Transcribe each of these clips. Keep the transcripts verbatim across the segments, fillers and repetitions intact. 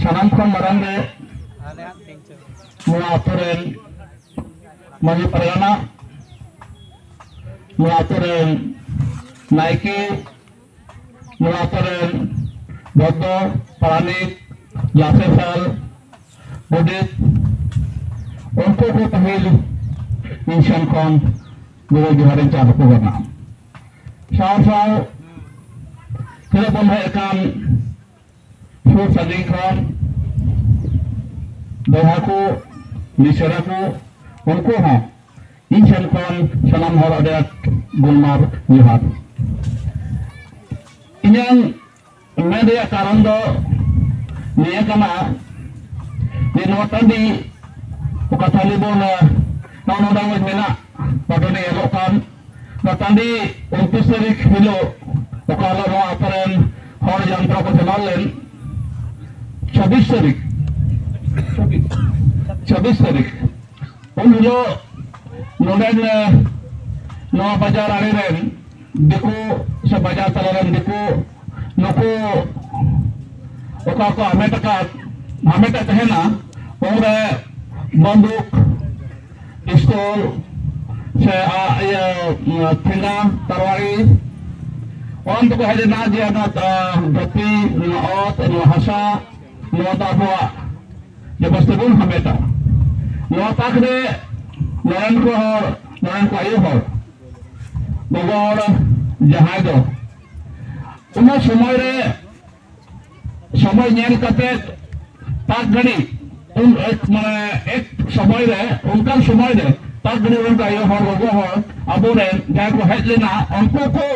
ᱥᱟᱱᱟᱢ ᱠᱷᱚᱱ ᱢᱟᱨᱟᱝ ᱨᱮ ᱱᱚᱣᱟ ᱟᱛᱳ ᱨᱮᱱ ᱢᱟᱹᱡᱷᱤ ᱯᱟᱨᱜᱟᱱᱟ, ᱱᱚᱣᱟ ᱟᱛᱳ ᱨᱮᱱ ᱱᱟᱭᱠᱮ, ᱱᱚᱣᱟ ᱟᱛᱳ ᱨᱮᱱ ᱵᱷᱚᱫᱽᱫᱚ, ᱯᱟᱨᱟᱱᱤᱠ, ᱞᱟᱥᱮᱥᱟᱞ, ᱜᱚᱰᱮᱛ, ᱩᱱᱠᱩ ᱠᱚ ᱯᱟᱹᱦᱤᱞ ᱤᱧ ᱥᱮᱱ ᱠᱷᱚᱱ ᱜᱚᱲᱚ ᱡᱚᱦᱟᱨᱤᱧ ᱪᱟᱞ ᱟᱠᱚ ᱠᱟᱱᱟ᱾ ᱥᱟᱶ ᱥᱟᱶ ᱛᱤᱱᱟᱹᱜ ᱵᱚᱱ ᱦᱮᱡ ᱟᱠᱟᱱ ᱥᱩᱨ ᱥᱟᱺᱜᱤᱧ ᱠᱷᱚᱱ ᱵᱚᱭᱦᱟ ᱠᱚ, ᱢᱤᱥᱨᱟ ᱠᱚ, ᱩᱱᱠᱩ ᱦᱚᱸ ᱤᱧ ᱥᱮᱱ ᱠᱷᱚᱱ ᱥᱟᱱᱟᱢ ᱦᱚᱲ ᱟᱹᱰᱤ ᱟᱸᱴ ᱜᱩᱱᱢᱟᱱ ᱡᱚᱦᱟᱨ᱾ ᱤᱧᱟᱹᱝ ᱢᱮᱱ ᱨᱮᱭᱟᱜ ᱠᱟᱨᱚᱱ ᱫᱚ ᱱᱤᱭᱟᱹ ᱠᱟᱱᱟ ᱡᱮ ᱱᱚᱣᱟ ᱴᱟᱺᱰᱤ, ᱚᱠᱟ ᱴᱟᱺᱰᱤ ᱵᱚᱱ, ᱱᱚᱜᱼᱚ ᱱᱚᱰᱮ ᱢᱮᱱᱟᱜ, ᱯᱟᱴᱚᱱᱮ ᱧᱮᱞᱚᱜ ᱠᱟᱱ, ᱱᱚᱣᱟ ᱴᱟᱺᱰᱤ ᱩᱱᱛᱨᱤᱥ ᱛᱟᱹᱨᱤᱠᱷ ᱦᱤᱞᱳᱜ ᱚᱠᱟ ᱦᱤᱞᱳᱜ ᱱᱚᱣᱟ ᱟᱛᱳ ᱨᱮᱱ ᱦᱚᱲ ᱡᱟᱱᱛᱨᱟ ᱠᱚ ᱪᱟᱞᱟᱣ ᱞᱮᱱ, ᱪᱷᱟᱵᱵᱤᱥ ᱛᱟᱹᱨᱤᱠᱷ, ᱪᱷᱟᱵᱵᱤᱥ ᱛᱟᱹᱨᱤᱠᱷ, ᱩᱱ ᱦᱤᱞᱳᱜ ᱱᱚᱰᱮᱱ, ᱮ, ᱱᱚᱣᱟ ᱵᱟᱡᱟᱨ ᱟᱲᱮ ᱨᱮᱱ ᱫᱤᱠᱩ ᱥᱮ ᱵᱟᱡᱟᱨ ᱛᱟᱞᱟ ᱨᱮᱱ ᱫᱤᱠᱩ ᱱᱩᱠᱩ ᱚᱠᱟ ᱠᱚ ᱦᱟᱢᱮᱴ ᱟᱠᱟᱫ, ᱦᱟᱢᱮᱴᱮᱫ ᱛᱟᱦᱮᱱᱟ, ᱩᱱᱨᱮ ᱵᱟᱱᱫᱩᱠ, ᱯᱤᱥᱛᱚᱞ ᱥᱮ, ᱟ, ᱤᱭᱟᱹ, ᱴᱷᱮᱸᱜᱟ, ᱛᱟᱨᱣᱟᱲᱤ, ᱚᱱ ᱛᱮᱠᱚ ᱦᱮᱡ ᱞᱮᱱᱟ ᱡᱮ ᱱᱚᱣᱟ, ᱟ, ᱫᱷᱟᱹᱨᱛᱤ, ᱱᱚᱣᱟ ᱚᱛ, ᱱᱚᱣᱟ ᱦᱟᱥᱟ, ᱱᱚᱣᱟ ᱫᱚ ᱟᱵᱚᱣᱟᱜ, ᱡᱚᱵᱚᱨᱫᱚᱥᱛᱤ ᱵᱚᱱ ᱦᱟᱢᱮᱴᱟ᱾ ᱱᱚᱣᱟ ᱛᱟᱠ ᱨᱮ ᱱᱚᱰᱮᱱ ᱠᱚ ᱦᱚᱲ, ᱱᱚᱰᱮᱱ ᱠᱚ ᱟᱭᱳ ᱦᱚᱲ, ᱜᱚᱜᱚ ᱦᱚᱲ ᱡᱟᱦᱟᱸᱭ ᱫᱚ, ᱚᱱᱟ ᱥᱚᱢᱚᱭ ᱨᱮ, ᱥᱚᱢᱚᱭ ᱧᱮᱞ ᱠᱟᱛᱮ ᱛᱟᱠ ᱜᱷᱟᱹᱲᱤ, ᱩᱱ ᱮᱠ, ᱢᱟᱱᱮ ᱮᱠ ᱥᱚᱢᱚᱭ ᱨᱮ, ᱚᱱᱠᱟᱱ ᱥᱚᱢᱚᱭ ᱨᱮ ᱛᱟᱠ ᱜᱷᱟᱹᱲᱤ ᱩᱱᱠᱩ ᱟᱭᱳ ᱦᱚᱲ, ᱜᱚᱜᱚ ᱦᱚᱲ, ᱟᱵᱚᱨᱮᱱ ᱡᱟᱦᱟᱸᱭ ᱠᱚ ᱦᱮᱡ ᱞᱮᱱᱟ, ᱩᱱᱠᱩ ᱠᱚ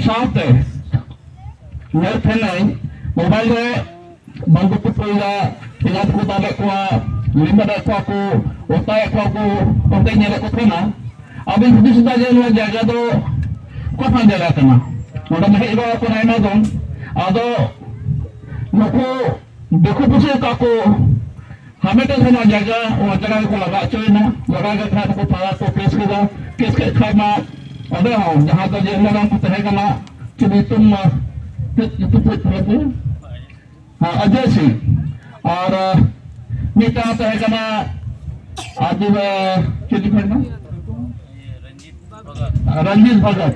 ᱥᱟᱶᱛᱮ ᱧᱮᱞ ᱛᱟᱦᱮᱱᱟᱹᱧ ᱢᱳᱵᱟᱭᱤᱞ ᱨᱮ ᱵᱟᱝ ᱠᱚ ᱠᱩᱯᱟᱹᱭᱮᱫᱟ, ᱴᱷᱮᱸᱜᱟ ᱛᱮᱠᱚ ᱫᱟᱞᱮᱫ ᱠᱚᱣᱟ, ᱞᱤᱢᱟᱹᱰᱮᱫ ᱠᱚᱣᱟ ᱠᱚ, ᱚᱛᱟᱭᱮᱫ ᱠᱚᱣᱟ ᱠᱚ, ᱚᱱᱛᱮᱧ ᱧᱮᱞᱮᱫ ᱠᱚ ᱛᱟᱦᱮᱱᱟ᱾ ᱟᱫᱚᱧ ᱦᱩᱫᱤᱥ ᱮᱫᱟ ᱡᱮ ᱱᱚᱣᱟ ᱡᱟᱭᱜᱟ ᱫᱚ ᱚᱠᱟ ᱠᱷᱚᱱᱟᱜ ᱡᱟᱭᱜᱟ ᱠᱟᱱᱟ? ᱱᱚᱰᱮ ᱢᱟ ᱦᱮᱡ ᱵᱟᱲᱟ ᱟᱠᱟᱱᱟ ᱟᱭᱢᱟ ᱫᱚᱢ᱾ ᱟᱫᱚ ᱱᱩᱠᱩ ᱫᱤᱠᱩ ᱯᱩᱥᱤ ᱚᱠᱟ ᱠᱚ ᱦᱟᱢᱮᱴᱮᱫ ᱛᱟᱦᱮᱱᱟ ᱡᱟᱭᱜᱟ, ᱚᱱᱟ ᱡᱟᱭᱜᱟ ᱨᱮᱠᱚ ᱞᱟᱜᱟ ᱦᱚᱪᱚᱭᱮᱱᱟ᱾ ᱞᱟᱜᱟ ᱠᱮᱫ ᱠᱷᱟᱱ ᱱᱩᱠᱩ ᱛᱷᱟᱱᱟ ᱠᱚ ᱠᱮᱥ ᱠᱮᱫᱟ᱾ ᱠᱮᱥ ᱠᱮᱫ ᱠᱷᱟᱱ ᱢᱟ ᱚᱸᱰᱮ ᱦᱚᱸ ᱡᱟᱦᱟᱸ ᱫᱚ ᱡᱮ ᱢᱟᱨᱟᱝ ᱠᱚ ᱛᱟᱦᱮᱸ ᱠᱟᱱᱟ, ᱪᱮᱫ ᱧᱩᱛᱩᱢ ᱢᱟ, ᱪᱮᱫ ᱧᱩᱛᱩᱢ ᱪᱮᱫ ᱛᱟᱦᱮᱸ ᱠᱟᱱᱟ? ᱦᱮᱸ, ᱚᱡᱚᱭ ᱥᱤᱝ᱾ ᱟᱨ ᱢᱤᱫᱴᱟᱝ ᱛᱟᱦᱮᱸ ᱠᱟᱱᱟ ᱟᱹᱫᱤᱵᱟ-, ᱪᱤᱞᱤ ᱛᱟᱦᱮᱸ ᱠᱟᱱᱟ? ᱨᱚᱧᱡᱤᱛ ᱵᱷᱚᱜᱚᱛ᱾ ᱨᱚᱧᱡᱤᱛ ᱵᱷᱚᱜᱚᱛ᱾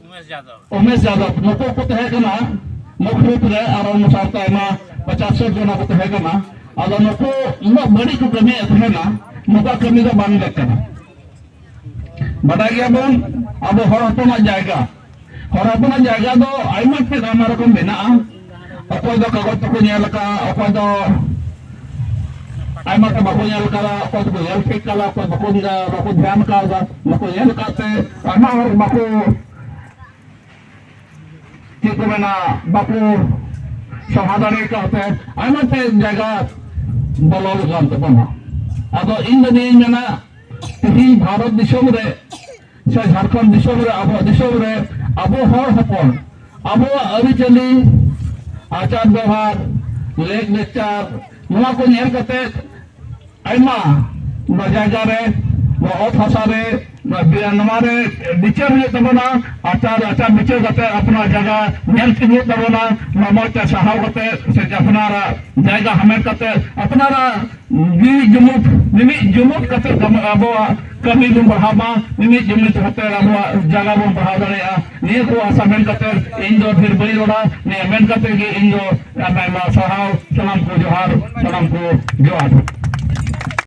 ᱩᱢᱮᱥ ᱡᱟᱫᱚᱵ᱾ ᱩᱢᱮᱥ ᱡᱟᱫᱚᱵ, ᱱᱩᱠᱩ ᱠᱚ ᱛᱟᱦᱮᱸ ᱠᱟᱱᱟ ᱢᱩᱠᱷ ᱨᱩᱯ ᱨᱮ, ᱟᱨ ᱚᱱᱟ ᱥᱟᱶᱛᱮ ᱟᱭᱢᱟ ᱯᱚᱪᱟᱥ ᱥᱚ ᱡᱚᱱᱟ ᱠᱚ ᱛᱟᱦᱮᱸ ᱠᱟᱱᱟ᱾ ᱟᱫᱚ ᱱᱩᱠᱩ ᱩᱱᱟᱹᱜ ᱵᱟᱹᱲᱤᱡ ᱠᱚ ᱠᱟᱹᱢᱤᱭᱮᱫ ᱛᱟᱦᱮᱱᱟ, ᱱᱚᱝᱠᱟ ᱠᱟᱹᱢᱤ ᱫᱚ ᱵᱟᱝ ᱞᱮᱠ ᱠᱟᱱᱟ᱾ ᱵᱟᱰᱟᱭ ᱜᱮᱭᱟᱵᱚᱱ, ᱟᱵᱚ ᱦᱚᱲ ᱦᱚᱯᱚᱱᱟᱜ ᱡᱟᱭᱜᱟ, ᱦᱚᱲ ᱦᱚᱯᱚᱱᱟᱜ ᱡᱟᱭᱜᱟ ᱫᱚ ᱟᱭᱢᱟ ᱴᱷᱮᱱ ᱟᱭᱢᱟ ᱨᱚᱠᱚᱢ ᱢᱮᱱᱟᱜᱼᱟ᱾ ᱚᱠᱚᱭ ᱫᱚ ᱠᱟᱜᱚᱡᱽ ᱛᱮᱠᱚ ᱧᱮᱞ ᱟᱠᱟᱫᱼᱟ, ᱚᱠᱚᱭ ᱫᱚ ᱟᱭᱢᱟ ᱛᱮ ᱵᱟᱠᱚ ᱧᱮᱞ ᱟᱠᱟᱫᱟ, ᱚᱠᱚᱭ ᱫᱚᱠᱚ ᱧᱮᱞ ᱴᱷᱤᱠ ᱠᱟᱫᱟ, ᱚᱠᱚᱭ ᱵᱟᱠᱚ, ᱵᱟᱠᱚ ᱫᱷᱮᱭᱟᱱ ᱠᱟᱣᱫᱟ, ᱵᱟᱠᱚ ᱧᱮᱞ ᱟᱠᱟᱫ ᱛᱮ ᱟᱭᱢᱟ ᱦᱚᱲ ᱵᱟᱠᱚ, ᱪᱮᱫ ᱠᱚ ᱢᱮᱱᱟ, ᱵᱟᱠᱚ ᱥᱟᱦᱟ ᱫᱟᱲᱮ ᱟᱠᱟᱫ ᱛᱮ ᱟᱭᱢᱟ ᱛᱮ ᱡᱟᱭᱜᱟ ᱵᱚᱞᱚ ᱟᱠᱟᱱ ᱛᱟᱵᱚᱱᱟ᱾ ᱟᱫᱚ ᱤᱧ ᱫᱚ ᱱᱤᱭᱟᱹᱧ ᱢᱮᱱᱟ, ᱛᱮᱦᱮᱧ ᱵᱷᱟᱨᱚᱛ ᱫᱤᱥᱚᱢ ᱨᱮ ᱥᱮ ᱡᱷᱟᱲᱠᱷᱚᱸᱰ ᱫᱤᱥᱚᱢ ᱨᱮ, ᱟᱵᱚᱣᱟᱜ ᱫᱤᱥᱚᱢ ᱨᱮ ᱟᱵᱚ ᱦᱚᱲ ᱦᱚᱯᱚᱱ ᱟᱵᱚᱣᱟᱜ ᱟᱹᱨᱤᱪᱟᱹᱞᱤ, ᱟᱪᱟᱨ ᱵᱮᱣᱦᱟᱨ, ᱞᱮᱠ ᱞᱮᱠᱪᱟᱨ, ᱱᱚᱣᱟ ᱠᱚ ᱧᱮᱞ ᱠᱟᱛᱮ ᱟᱭᱢᱟ ᱱᱚᱣᱟ ᱡᱟᱭᱜᱟ ᱨᱮ, ᱱᱚᱣᱟ ᱚᱛ ᱦᱟᱥᱟ ᱨᱮ, ᱱᱚᱣᱟ ᱵᱤ-, ᱱᱚᱣᱟ ᱨᱮ ᱵᱤᱪᱟᱹᱨ ᱦᱩᱭᱩᱜ ᱛᱟᱵᱚᱱᱟ᱾ ᱟᱪᱟᱨ, ᱟᱪᱟᱨ ᱵᱤᱪᱟᱹᱨ ᱠᱟᱛᱮ ᱟᱯᱱᱟᱨ ᱡᱟᱭᱜᱟ ᱧᱮᱞ ᱴᱷᱤᱠ ᱦᱩᱭᱩᱜ ᱛᱟᱵᱚᱱᱟ᱾ ᱱᱚᱣᱟ ᱢᱚᱡᱽ ᱛᱮ ᱥᱟᱦᱟᱣ ᱠᱟᱛᱮ ᱥᱮ ᱟᱯᱱᱟᱨᱟᱜ ᱡᱟᱭᱜᱟ ᱦᱟᱢᱮᱴ ᱠᱟᱛᱮ ᱟᱯᱱᱟᱨᱟᱜ ᱢᱤᱢᱤᱫ ᱡᱩᱢᱤᱫ, ᱢᱤᱢᱤᱫ ᱡᱩᱢᱤᱫ ᱠᱟᱛᱮ ᱠᱟᱢ-, ᱟᱵᱚᱣᱟᱜ ᱠᱟᱹᱢᱤ ᱵᱚᱱ ᱵᱟᱲᱦᱟᱣ ᱢᱟ, ᱢᱤᱢᱤᱫ ᱡᱩᱢᱤᱫ ᱠᱟᱛᱮ ᱟᱵᱚᱣᱟᱜ ᱡᱟᱭᱜᱟ ᱵᱚᱱ ᱵᱟᱲᱦᱟᱣ ᱫᱟᱲᱮᱭᱟᱜᱼᱟ᱾ ᱱᱤᱭᱟᱹ ᱠᱚ ᱟᱥᱟ ᱢᱮᱱ ᱠᱟᱛᱮ ᱤᱧ ᱫᱚ ᱰᱷᱮᱨ ᱵᱟᱹᱧ ᱨᱚᱲᱟ᱾ ᱱᱤᱭᱟᱹ ᱢᱮᱱ ᱠᱟᱛᱮ ᱜᱮ ᱤᱧ ᱫᱚ ᱟᱭᱢᱟ ᱟᱭᱢᱟ ᱥᱟᱨᱦᱟᱣ, ᱥᱟᱱᱟᱢ ᱠᱚ ᱡᱚᱦᱟᱨ, ᱥᱟᱱᱟᱢ ᱠᱚ ᱡᱚᱦᱟᱨ᱾